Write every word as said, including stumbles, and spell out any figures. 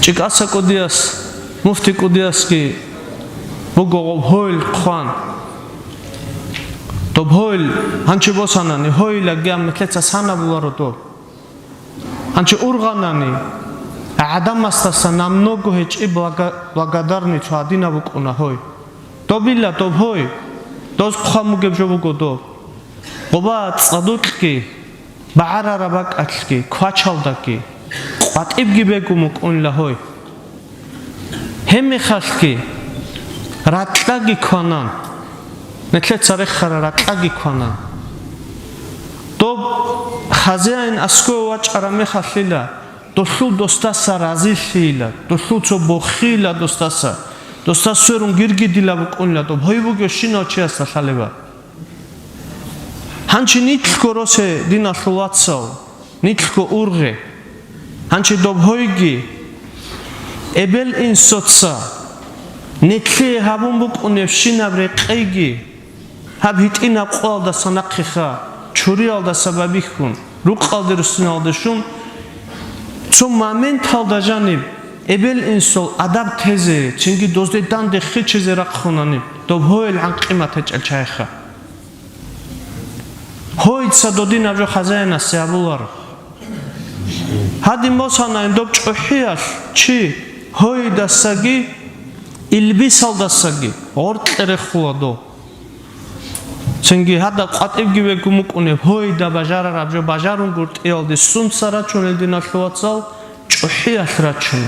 ЧӀикӀаса кӀудияс, муфти кӀудиясги буго гъоб гьойл хъван. Доб гьойл гьанчи босанани, гьойлаги гьаб метлеца санабуларо доб. Гьанчи ургъанани, гӀадамасдаса намного гьечӀи блага-, благодарный цо гьадинаб букӀуна гьой. Добила доб гьой, доз хъван бугеб жо буго доб. Гъоба цӀадукьги, багӀарараб бакӀалъги, квачалдаги, къватӀибги бегун букӀунила гьой. Гьебмехалъги ракьаги кванан, метлеца реххара ракьаги кванан. Доб хазяин аскӀове вачӀараб мехалъила, долъул досдаса разилъийила, долъул цо боххийила досдаса, досда сверун гиргидила букӀунила доб гьой бугевщинав чиясда лъалеба. Гьанчи нилъго росе, диналъул вацал, нилъго ургъе. Гьанчи доб гьойги, эбел-инсуца нилъее гьабун букӀунебщинаб рекъейги, гьаб гьитӀинаб къоялдаса нахъеха, чуриялдаса бабихьун, рукъалде руссиналде щун, цо моменталда жаниб эбел-инсул адаб тезе, цинги дозде данде хичизе рахъунани, доб гьойил гӀан къимат гьечӀел чагӀиха. Гьойца додинаб жо хазаинасе абуларо. Гьадин босанайин доб чӀухӀиялъ чи гьойдасаги илбисалдасаги гъоркье рехула дов. Цинги гьадаб къватӀибги вегун букӀунеб, гьойда бажарараб жо бажарун гуртӀиялде сунца рачунел, диналъул вацал, чӀухӀиялъ рачун.